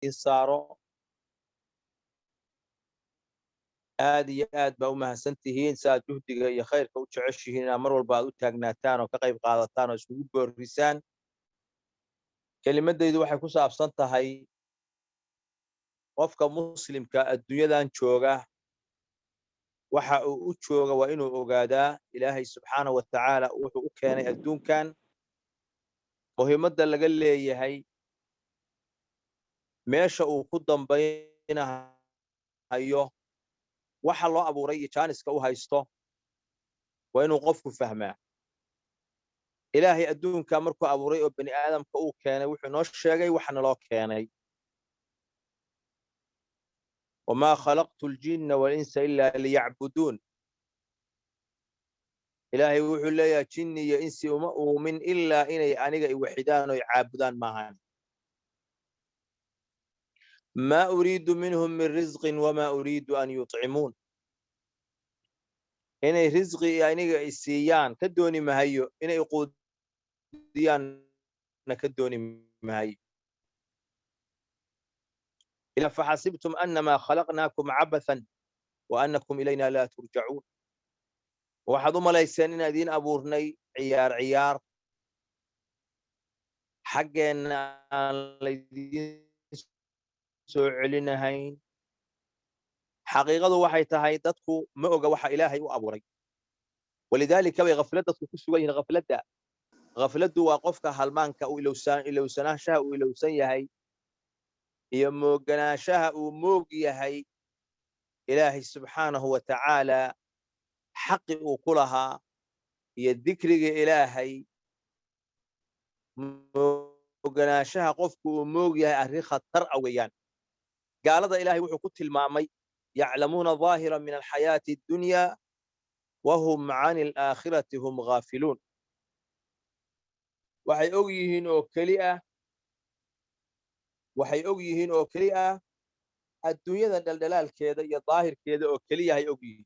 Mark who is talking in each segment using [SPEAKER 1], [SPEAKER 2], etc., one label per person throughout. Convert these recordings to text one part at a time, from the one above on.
[SPEAKER 1] Saaro. Aad iyo aad baa u mahadsan tihiin saaad juhdiga iyo khayrka u jeceshihiin inaad mar walba aad u taagnaataan oo ka qayb qaadataan oo iskugu boorisaan. Kelimaddaydu waxay ku saabsan tahay qofka muslimka adduunyadan jooga waxa uu u jooga waa inuu ogaadaa Ilaahay subxaanahu wa tacaala wuxuu u keenay adduunkan, muhiimadda laga leeyahay, meesha uu ku dambaynahayo, waxa loo abuuray iyo jaaniska u haysto waa inuu qofku fahmaa. Ilaahay adduunka markuu abuuray oo bani aadamka uu keenay, wuxuu noo sheegay waxa naloo keenay: "Wamaa khalaqtu aljinna walinsa ilaa liyacbuduun." Ilaahay wuxuu leeyahay jinni iyo insi uma uumin ilaa inay aniga iwaxidaan oo caabudaan maahan. "Maa uriidu minhum min risqin wamaa uriidu an yutcimuun." Inay risqi aniga i siiyaan ka dooni mahayo, inay iquudiyaanna ka dooni mahayo. "Faxasibtum annamaa khalaqnaakum cabathan wa annakum ilayna laa turjacuun." Waxaad u malayseen inaan idiin abuurnay ciyaar ciyaar, xaggeenna aan laydiin soo celinahayn? Xaqiiqadu waxay tahay dadku ma oga waxa Ilaahay u abuuray, walidaalika bay khaflad dadku ku sugan yihiin. Khafladda, khafladdu waa qofka halmaanka uu ilowsan, ilowsanaanshaha uu ilowsan yahay iyo mooganaanshaha uu moog yahay Ilaahay subxaanahu wa tacaala xaqi uu ku lahaa iyo dikriga Ilaahay. Mooganaanshaha qofku uu moog yahay arrin khatar ah weeyaan. Gaalada Ilaahay wuxuu ku tilmaamay: "Yaclamuuna ظaahira min alxayaati addunya wahum can alaakhirati hum ghaafiluun." Waxay og yihiin oo keli ah, waxay og yihiin oo keli ah adduunyada dhaldhalaalkeeda iyo daahirkeeda oo keliyahay og yihiin,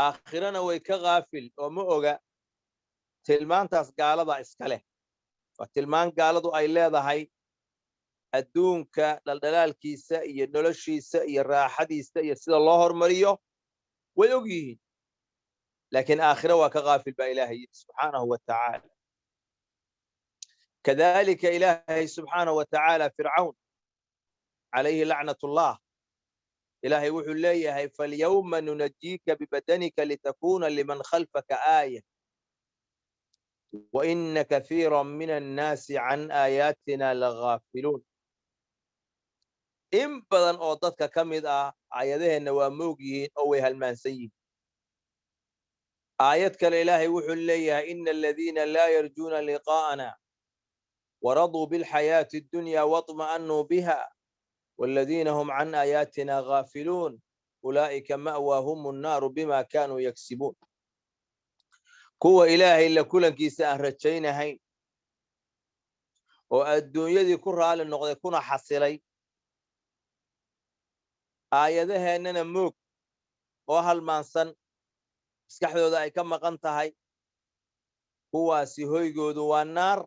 [SPEAKER 1] aakhirana way ka ghaafil oo ma oga. Tilmaantaas gaalada iska leh, waa tilmaan gaaladu ay leedahay. Adduunka dhaldhalaalkiisa iyo noloshiisa iyo raaxadiisa iyo sida loo hormariyo way og yihiin, laakiin aakhiro waa ka ghaafil baa Ilaahay yidhi subxaanahu wa tacaala. Kadalika Ilaahay subxaanahu wa tacaala Fircawn calayhi lacnatullah, Ilaahay wuxuu leeyahay: "Falyawma nunajiika bibadanika litakuna liman khalfaka aaya waina kathiira min annaasi can aayaatina lagaafiluun." In badan oo dadka ka mid ah aayadaheenna waa moog yihiin oo way halmaansan yihiin. Aayad kale Ilaahay wuxuu leeyahay: "Ina aladiina laa yarjuuna liqaa'ana waraduu bilxayaati addunya waطma'annuu biha waladiina hum can aayaatina gaafiluun ulaa'ika ma'waahum annaaru bima kaanuu yaksibuun." Kuwa Ilaahay la kulankiisa aan rajaynahayn oo adduunyadii ku raali noqday kuna xasilay, aayadaheennana moog oo halmaansan, maskaxdooda ay ka maqan tahay, kuwaasi hoygoodu waa naar,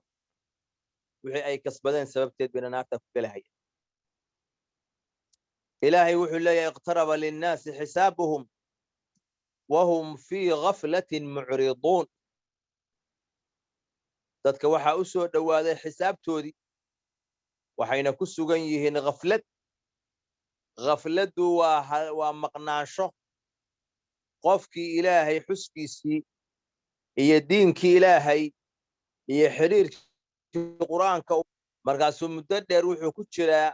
[SPEAKER 1] wixii ay kasbadeen sababteed bayna naarta ku gelahaya. Ilaahay wuxuu leeyahay: "Iqtaraba linnaasi xisaabuhum wahum fii gaflatin mucriduun." Dadka waxaa u soo dhowaaday xisaabtoodii, waxayna ku sugan yihiin khaflad. Khafladdu waa maqnaansho qofkii Ilaahay xuskiisii iyo diinkii Ilaahay iyo xidhiirkii Qur'aanka. Markaasuu muddo dheer wuxuu ku jiraa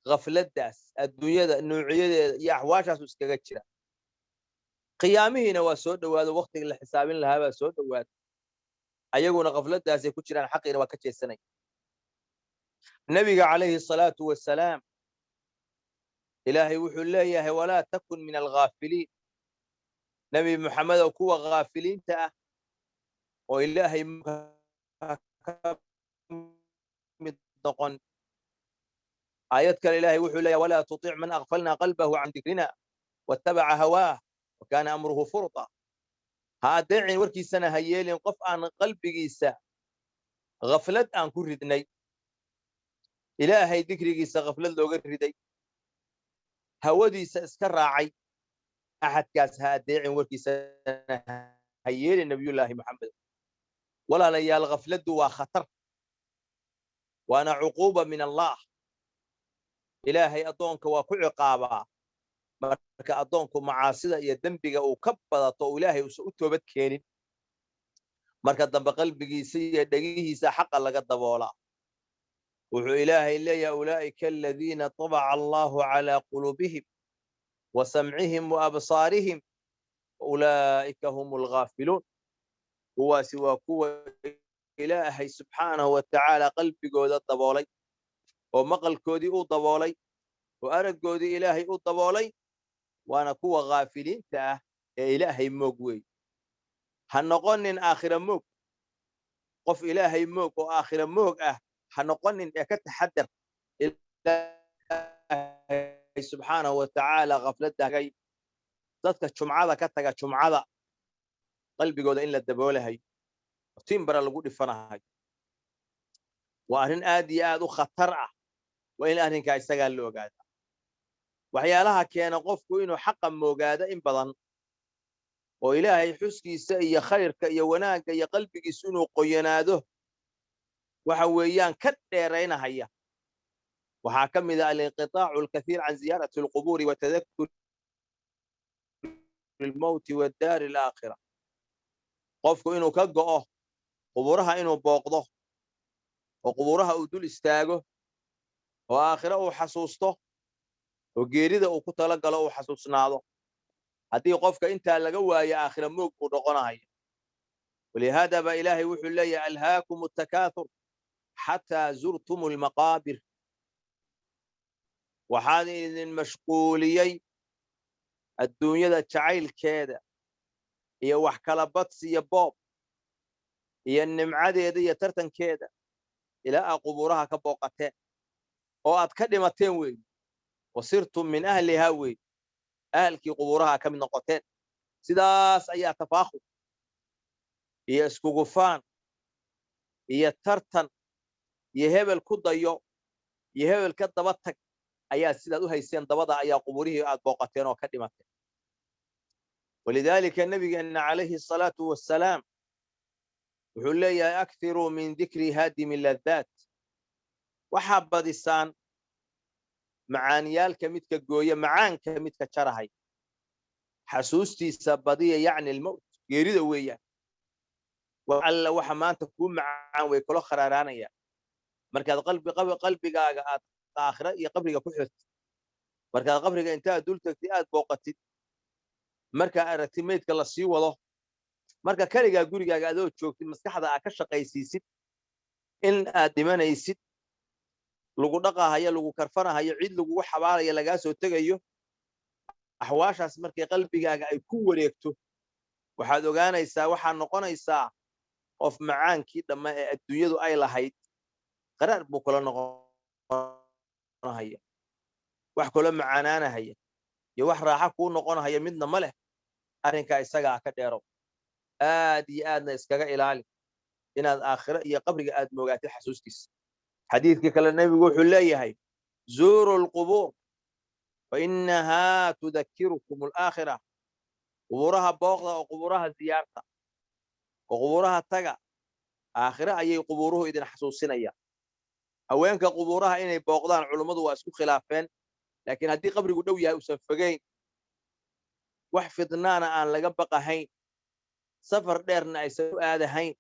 [SPEAKER 1] khafladdaas, adduunyada nuuciyadeeda iyo axwaashaasuu iskaga jira. Qiyaamihiina waa soo dhowaado, waktigii la xisaabin lahaa baa soo dhowaaday, ayaguna khafladdaasay ku jiraan, xaqiina waa ka jeesanaya. Nebiga calayhi salaatu wasalaam Ilaahay wuxuu leeyahay: "Walaa takun min alghaafiliin." Nebi Muxammedow, kuwa ghaafiliinta ah oo Ilaahay ka mid noqon. Aayad kale Ilaahay wuxuu leeyahay: "Walaa tutic man aghfalna qalbahu can dikrina wattabaca hawaah wa kaana amruhu furta." Ha adeecin, warkiisana ha yeelin qof aan qalbigiisa khaflad aan ku ridnay. Ilaahay dikrigiisa khaflad looga riday, hawadiisa iska raacay, axadkaas ha adeecin, warkiisana ha yeelin Nabiyullaahi Maxamed. Walaalayaal, khafladdu waa khatar, waana cuquuba min Allah. Ilaahay addoonka waa ku ciqaabaa marka addoonku macaasida iyo dembiga uu ka badato oo Ilaahay uusan u toobad keenin. Marka dambe qalbigiisa iyo dhegihiisa xaqa laga daboolaa. Wuxuu Ilaahay leeyahay: "Ulaa'ika aladiina tabaca Allahu calaa quluubihim wa samcihim wa absaarihim, ulaa'ika hum alghaafiluun." Kuwaasi waa kuwa Ilaahay subxaanahu wa tacaala qalbigooda daboolay, oo maqalkoodii u daboolay, oo araggoodii Ilaahay u daboolay, waana kuwa ghaafiliinta ah ee Ilaahay moog weey. Ha noqonin aakhira moog. Qof Ilaahay moog oo aakhira moog ah ha noqonin, ee ka taxadar. Ilaahay subxaanahu wa tacaala khafladagay dadka jumcada ka taga, jumcada qalbigooda in la daboolahayo, timbara lagu dhifanahayo, waa arrin aad iyo aad u khatar ah. Waa in arrinkaa isagaa la ogaada. Waxyaalaha keena qofku inuu xaqa moogaado in badan oo Ilaahay xuskiisa iyo khayrka iyo wanaagga iyo qalbigiisu inuu qoyanaado waxa weeyaan ka dheeraynahaya, waxaa ka mid ah alinqitaacu alkathiir can ziyaarati alqubuuri wa tadakkuri almowti waddaari alaakhira. Qofku inuu ka go'o qubuuraha, inuu booqdo oo qubuuraha uu dul istaago, oo aakhiro uu xasuusto, oo geerida uu ku tala galo uu xasuusnaado, haddii qofka intaa laga waayo, aakhira moog buu noqonahaya. Walihaada baa Ilaahay wuxuu leeyahay: "Alhaakum attakaathur xataa zurtum almaqaabir." Waxaan idin mashquuliyey adduunyada jacaylkeeda iyo wax kala badsi iyo boob iyo nimcadeeda iyo tartankeeda, ilaa aad qubuuraha ka booqateen oo aad ka dhimateen weey. Wasirtum min ahlihaa weey, ahalkii qubuuraha ka mid noqoteen. Sidaas ayaa tafaakhur iyo iskugufaan iyo tartan iyo hebel ku dayo iyo hebel ka daba tag ayaa sidaad u hayseen dabada ayaa qubuurihii aad booqateen oo ka dhimateen. Walidaalika nabigeenna calayhi asalaatu wassalaam wuxuu leeyahay: "Akthiruu min dikri haadimi laddaat." Waxaa badisaan macaaniyaalka midka gooya, macaanka midka jarahay xasuustiisa badiya, yacni almowt, geerida weeyaan. Alla waxa maanta kuu macaan way kula kharaaraanayaan markaad qalbi qalbigaaga aad aakhira iyo qabriga ku xirtid, markaad qabriga intaad dul tagtid aad booqatid, markaa aragtid meydka la sii wado, marka keligaa gurigaaga adoo joogtid maskaxda aad ka shaqaysiisid in aad dhimanaysid, lagu dhaqahayo, lagu karfanahayo, cid lagugu xabaalayo, lagaa soo tegayo. Axwaashaas markay qalbigaaga ay ku wareegto, waxaad ogaanaysaa, waxaad noqonaysaa qof macaankii dhamma ee adduunyadu ay lahayd qaraar buu kula noqonahaya. Wax kula macaanaanahaya iyo wax raaxo kuu noqonahaya midna ma leh. Arrinkaa isagaa ka dheerow, aad iyo aadna iskaga ilaali inaad aakhiro iyo qabriga aad moogaatid xasuustiisa. Xadiidkii kale nebigu wuxuu leeyahay: "Zuuru alqubuur fa innahaa tudakkirukum alaakhira." Qubuuraha booqda oo qubuuraha ziyaarta oo qubuuraha taga, aakhire ayay qubuuruhu idin xasuusinayaan. Haweenka qubuuraha inay booqdaan culummadu waa isku khilaafeen, laakiin haddii qabrigu dhow yahay, uusan fogeyn, wax fidnaana aan laga baqahayn, safar dheerna aysan u aadahayn,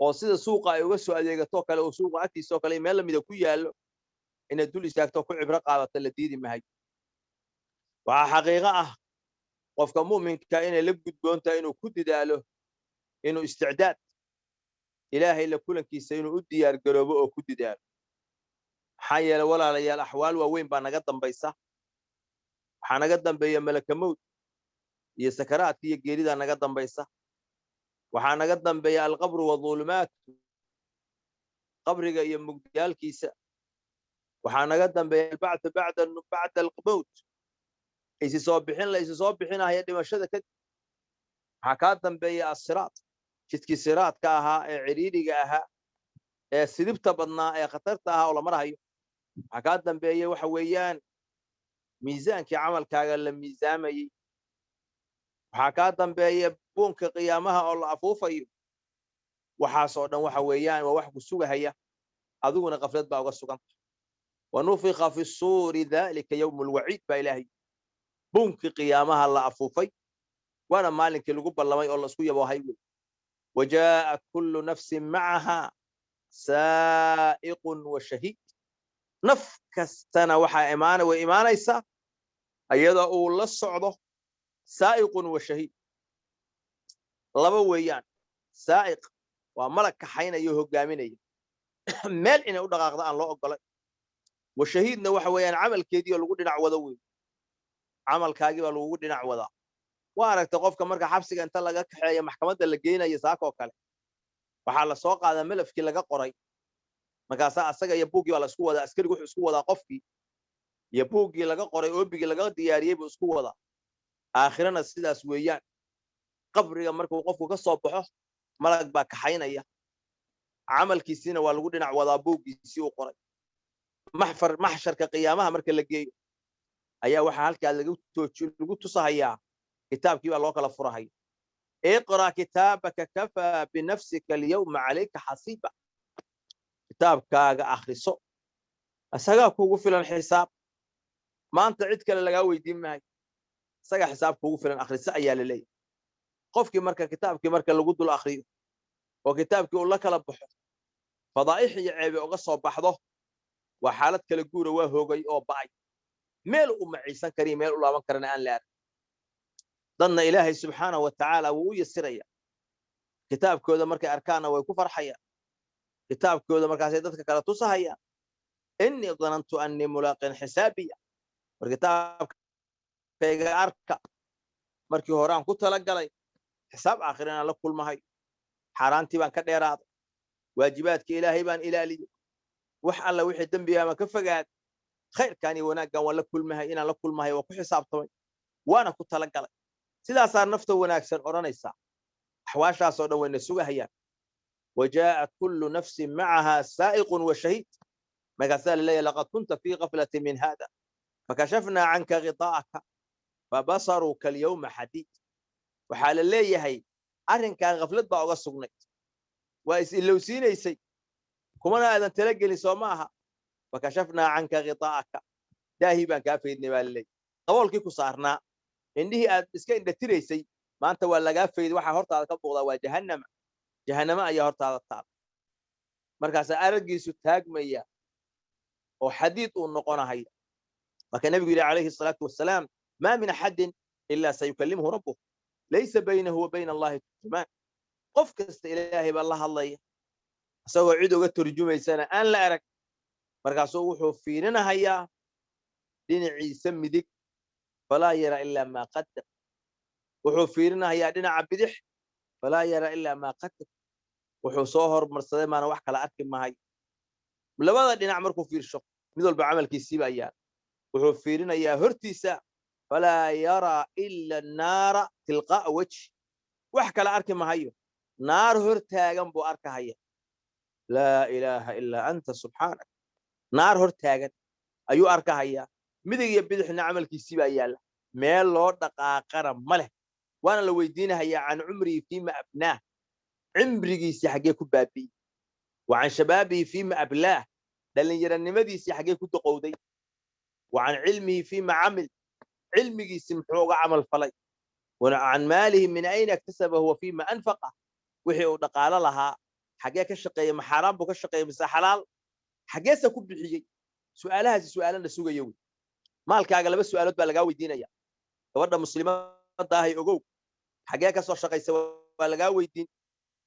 [SPEAKER 1] oo sida suuqa ay uga soo adeegatoo kale oo suuqa agtiisoo kale meel lamida ku yaallo, inaad dul istaagto ku cibro qaadata la diidi mahay. Waxaa xaqiiqo ah qofka mu'minka inay la gudboon tahay inuu ku didaalo inuu isticdaad Ilaahay la kulankiisa inuu u diyaar garoobo oo ku didaalo. Maxaa yeele, walaalayaal, axwaal waaweyn baa naga dambaysa. Waxaa naga dambeeya malaka mowt iyo sakaraadka iyo geeridaa naga dambaysa. Waxaa naga dambeeya alqabru wa dhulumaatu, qabriga iyo mugdiyaalkiisa. Waxaa naga dambeeya albacthu bacda almowt, isi soo bixin la isi soo bixinaya dhimashada kadib. Waxaa kaa dambeeya assiraat, jidkii siraadka ahaa ee cidhiidhiga ahaa ee sidibta badnaa ee khatarta ahaa oo la marahayo. Waxaa kaa dambeeya waxa weeyaan miisaankii camalkaaga la miisaamayey. Waxaa kaa dambeeya buunka qiyaamaha oo la afuufayo. Waxaasoo dhan waxa weeyaan waa wax ku sugahaya, adiguna qaflad baa uga suganta. Wanufika fi suuri dhalika yawmu lwaciid baa Ilaahay. Buunkii qiyaamaha la afuufay waana maalinkii lagu ballamay oo laisku yaboohay wey. Wajaa'at kullu nafsin macaha saa'iqun wa shahiid. Naf kastana waxaa imaana way imaanaysaa iyadoo uu la socdo saa'iqun wa shahiid. Laba weeyaan, saa'iq waa malag kaxaynaya oo hoggaaminaya, meel inay u dhaqaaqdo aan loo oggolay. Wa shahiidna waxa weeyaan camalkeedii oo lagu dhinac wado wey, camalkaagii baa lagugu dhinac wadaa. Waa aragtay qofka marka xabsiga inta laga kaxeeyo maxkamadda la geynayo saakoo kale, waxaa la soo qaadaa melafkii laga qoray, markaasaa asaga iyo buuggii baa la isku wadaa. Askarigu wuxuu isku wadaa qofkii iyo buuggii laga qoray, oobigii laga diyaariyey buu isku wadaa. Aakhirana sidaas weeyaan, qabriga markuu qofku ka soo baxo malag baa kaxaynaya, camalkiisiina waa lagu dhinac wadaa buuggiisii uu qoray. Maxfar maxsharka qiyaamaha marka la geeyo ayaa waxaa halkaa lagu tooji lagu tusahayaa, kitaabkii baa loo kala furahaya. Iqra kitaabaka kafaa binafsika alyawma calayka xasiiba. Kitaabkaaga akhriso, isagaa kugu filan xisaab, maanta cid kale lagaa weydiin maayo, isagaa xisaab kugu filan, akhriso ayaa la leeyahay. Qofkii marka kitaabkii marka lagu dul akhriyo oo kitaabkii uu la kala baxo, fadaa'ix iyo ceebe uga soo baxdo, waa xaalad kala guura, waa hoogay oo ba'ay, meel u maciisan kariyo meel u laaban karana aan la arag. Dadna Ilaahay subxaanahu wa tacaala wuu u yasiraya, kitaabkooda markay arkaanna way ku farxayaan, kitaabkooda markaasay dadka kala tusahayaan. Innii danantu annii mulaaqin xisaabiya, war kitaabkayga arka, markii hore aan ku talagalay xisaab aakhira inaan la kulmahay, xaaraantii baan ka dheeraaday, waajibaadka Ilaahay baan ilaaliyey, wax alla wixii dembiga baan ka fogaaday, khayrkan iyo wanaaggan waan la kulmahay, inaan la kulmahay waan ku xisaabtamay, waana ku talagalay. Sidaasaa nafta wanaagsan odhanaysaa. Axwaashaasoo dhan wayna sugahayaan. Wajaa'at kullu nafsin macaha saa'iqun wa shahiid. Markaasaa laleeyahay laqad kunta fii gaflatin min hada fakashafnaa canka ghitaa'aka fabasaruka alyawma xadiid. Waxaa la leeyahay arrinkan khaflad baa uga sugnayd, waa is ilowsiinaysay, kumana aadan talagelin, soo ma aha? Fakashafnaa canka ghitaa'aka, daahii baan kaa faydnay baa laleeyahay. Daboolkii ku saarnaa indhihii aad iska indhatiraysay maanta waa lagaa fayday. Waxaa hortaada ka muuqdaa waa jahannama, jahannamo ayaa hortaada taala. Markaasaa araggiisu taagmaya oo xadiid uu noqonahaya. Marka Nebigu yidhi calayhi salaatu wasalaam, maa min axadin ilaa sayukallimuhu rabbuh laysa baynahu wa bayna Allahi turjumaan. Qof kasta Ilaahay baa la hadlaya isagoo cid uga turjumaysana aan la arag. Markaasuu wuxuu fiirinahayaa dhinaciisa midig, falaa yara ilaa maa qadam. Wuxuu fiirinahayaa dhinaca bidix, falaa yara ilaa maa qadam. Wuxuu soo hormarsaday maana wax kala arki mahayo. Labada dhinac markuu fiirsho mid walba camalkiisii baa yaala. Wuxuu fiirinayaa hortiisa, falaa yaraa ila annaara tilqaa'a wajhi. Wax kala arki mahayo, naar hor taagan buu arkahaya. Laa ilaaha ilaa anta subxaanak. Naar hor taagan ayuu arkahayaa, midig iyo bidixna camalkiisii baa yaalla, meel loo dhaqaaqana ma leh. Waana la weydiinahayaa can cumrihi fiima abnaah, cimrigiisii xaggee ku baabi'ey, wa can shabaabihi fiima ablaah, dhallinyaranimadiisii xaggee ku doqowday, wa can cilmihi fiima camil, cilmigiisii muxuu uga camal falay, wa can maalihi min ayna iktasabahu wa fiima anfaqa, wixii uu dhaqaalo lahaa xaggee ka shaqeeyey, ma xaaraan buu ka shaqeeyey mise xalaal, xaggeese ku bixiyey? Su'aalahaasi su'aalana sugaya wey. Maalkaaga laba su'aalood baa lagaa weydiinaya. Gabadha muslimadda ahay ogow, xaggee ka soo shaqaysa waa lagaa weydiin.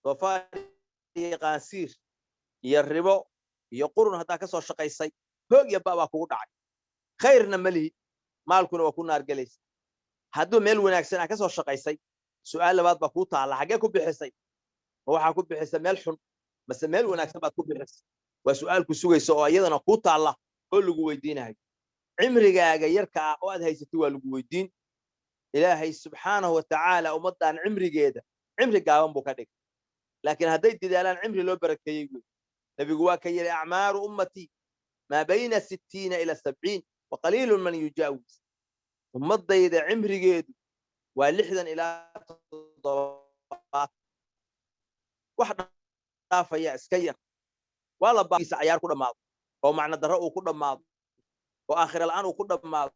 [SPEAKER 1] Doofaar iyo qaansiir iyo ribo iyo qurun haddaa ka soo shaqaysay, hoog iyo ba baa kugu dhacay, khayrna ma lihid, maalkuna waa ku naargelaysa. Hadduu meel wanaagsan aa ka soo shaqaysay, su'aal labaad baa kuu taalla: xaggee ku bixisay? Ma waxaa ku bixisa meel xun mase meel wanaagsan baad ku bixisay? Waa su'aal ku sugaysa oo iyadana kuu taalla oo lagu weydiinayo. Cimrigaaga yarka ah oo aad haysatay waa lagu weydiin. Ilaahay subxaanahu wa tacaala ummaddan cimrigeeda cimri gaaban buu ka dhigay, laakiin hadday dadaalaan cimri loo barakeeyey wey. Nebigu waa ka yidhi acmaaru ummatii Maa bayna 60 ila 70 wa qaliilun man yujaawis. Ummadayda cimrigeedu waa 60 ilaa 70, wax dhaafaya iska yar. Waa la baisa cayaar ku dhammaado, oo macno darro uu ku dhammaado, oo aakhira la'aan uu ku dhammaado,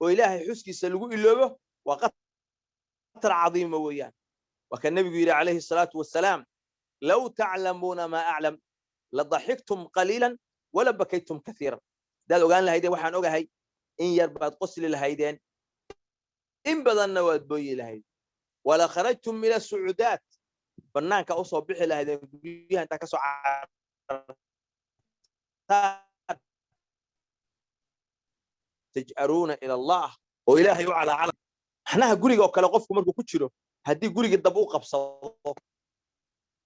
[SPEAKER 1] oo Ilaahay xuskiisa lagu iloobo, waa khatar cadiima weeyaan. Waa ka Nebigu yidhi calayhi salaatu wasalaam: "Low taclamuuna maa aclam ladaxiktum qaliilan wala bakaytum kathiiran." Haddaad ogaan lahaydeen waxaan ogahay, in yar baad qosli lahaydeen, in badanna waad booyi lahayd. Wala kharajtum ila sucuudaat, bannaanka usoo bixi lahaydeen guryaha intaa kasoo carartaan, taj'aruuna ila Allah, oo Ilaahay u calaacala. Macnaha, guriga oo kale qofku markuu ku jiro, haddii gurigii dab u qabsado,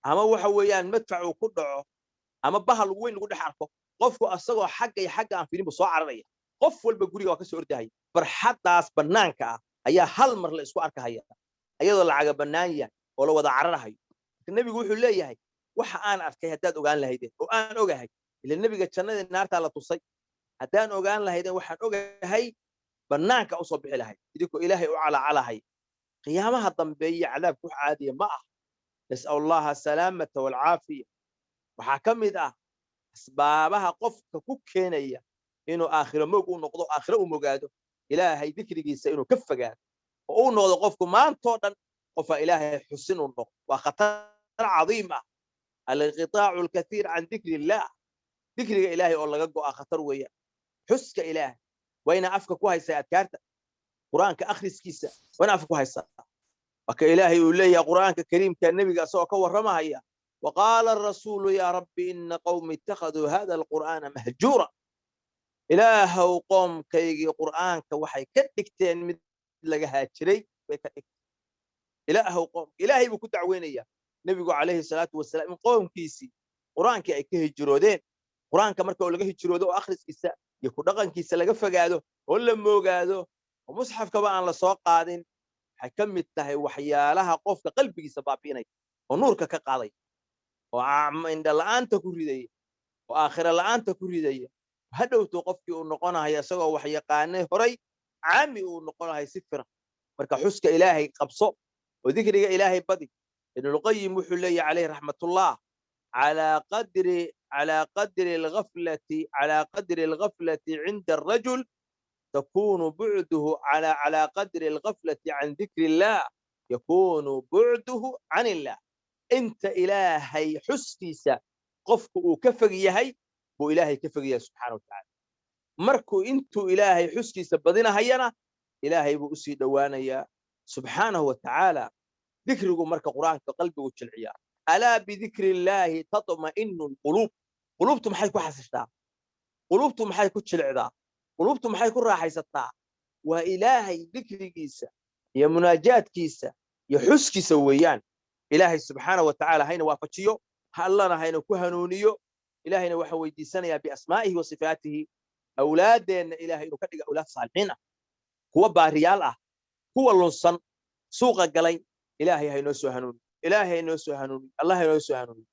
[SPEAKER 1] ama waxa weeyaan madfac uu ku dhaco, ama bahal weyn lagu dhex arko, qofku asagoo xagga iyo xagga aan fiirin buu soo cararaya. Qof walba guriga waa ka soo ordahaya. Barxaddaas bannaanka ah ayaa hal mar la isku arkahaya, ayadoo lacaga bannaan yahay oo la wada cararahayo. Marka Nebigu wuxuu leeyahay: waxa aan arkay haddaad ogaan lahaydeen oo aan ogahay. Ila Nebiga jannadii naartaa la tusay. Haddaan ogaan lahaydeen waxaan ogahay, bannaanka usoo bixi lahayd idinkoo Ilaahay u calacalahay. Qiyaamaha dambeeye cadaabku wax caadiya ma ah. Nas'al Allaha salaamata walcaafiya. Waxaa ka mid ah asbaabaha qofka ku keenaya inuu aakhiro moog u noqdo, aakhiro u mogaado, Ilaahay dikrigiisa inuu ka fogaado, oo uu noqdo qofku maantoo dhan qofaa Ilaahay xusin uu noqdo. Waa khatar cadiim ah, alinqitaacu alkathiir can dikri illaah. Dikriga Ilaahay oo laga go'a khatar weeyaan. Xuska Ilaahay waa inaa afka ku haysaa, adkaarta, Qur'aanka akhriskiisa waa inaa afka ku haysaa. Waa ka Ilaahay uu leeyahay Qur'aanka Kariimka, Nebiga isagoo ka warramahaya: "وقال الرسول يا رب إن قومي اتخذوا هذا القرآن مهجورا." Ilaahow, qoomkaygii Qur'aanka waxay ka dhigteen mid laga haajiray bay ka dhigteen. Ilaahow, qoom Ilaahay buu ku dacweynayaa Nebigu calayhi salaatu wasalaam in qoomkiisii Qur'aankii ay ka hijroodeen. Qur'aanka marka oo laga hijroodo, oo akhriskiisa iyo ku dhaqankiisa laga fogaado, oo la moogaado, oo musxafkaba aan la soo qaadin, waxay ka mid tahay waxyaalaha qofka qalbigiisa baabi'inaya, oo nuurka ka qaaday, oo indha la'aanta ku ridaya, oo aakhira la'aanta ku ridaya. Hadhowtu qofkii uu noqonayo isagoo wax yaqaanay horay caami uu noqonahay si fira. Marka xuska Ilaahay qabso oo dikriga Ilaahay badi. Ibnulqayim wuxuu leeyahy calayhi raxmatullah: calaa qadri alghaflati cinda arrajul takunu bucduhu, calaa qadri alghaflati can dikri illah yakunu bucduhu can illah. Inta Ilaahay xuskiisa qofku uu ka fog yahay buu Ilaahay ka fog yahay subxaana watacaala. Markuu intuu Ilaahay xuskiisa badinahayana, Ilaahay buu usii dhowaanayaa subxaanahu wa tacaala. Dikrigu marka Qur'aanka qalbigu jilciyaa. "Alaa bidikri illaahi tatma'inu alquluub." Quluubtu maxay ku xasishtaa? Quluubtu maxay ku jilicdaa? Quluubtu maxay ku raaxaysataa? Waa Ilaahay dikrigiisa iyo munaajaadkiisa iyo xuskiisa weeyaan. Ilaahay subxaana wa tacaala hayna waafajiyo, Allana hayna ku hanuuniyo. Ilaahayna waxaan weydiisanayaa biasmaa'ihi wa sifaatihi awlaaddeenna Ilaahay inuu ka dhiga awlaad saalixiin ah, kuwa baariyaal ah. Kuwa lunsan, suuqa galay, Ilaahay haynoo soo hanuuniyo, Ilaahay haynoo soo hanuuniyo, Allah haynoo soo hanuuniyo.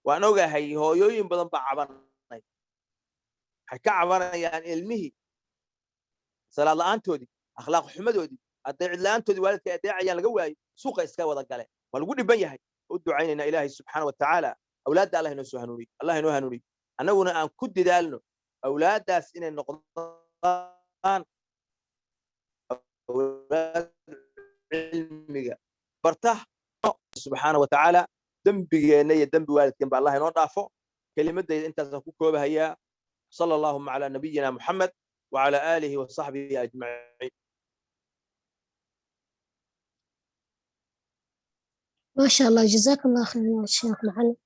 [SPEAKER 1] Waan ogahay hooyooyin badan baa cabanay. Waxay ka cabanayaan ilmihii salaad la'aantoodii, akhlaaq xumadoodii, adeecid la'aantoodii, waalidka ay adeecayaan laga waayo, suuqa iska wada gale. Waa lagu dhiban yahay. U ducaynaynaa Ilaahay subxaana wa tacaala awlaadda Allah inoo soo hanuuniyo, Allah inoo hanuuniyo. Annaguna aan ku dadaalno awlaaddaas inay noqdaan awlaad cilmiga barta. Subxaana wa tacaala dembigeenna iyo dembi waalidkan ba Allah inoo dhaafo. Kelimadayda intaasaan ku koobahayaa. Sala allahuma calaa nabiyina Muxamed وعلى آله وصحبه أجمعين.
[SPEAKER 2] ما شاء الله، جزاك الله خير يا شيخ معلم.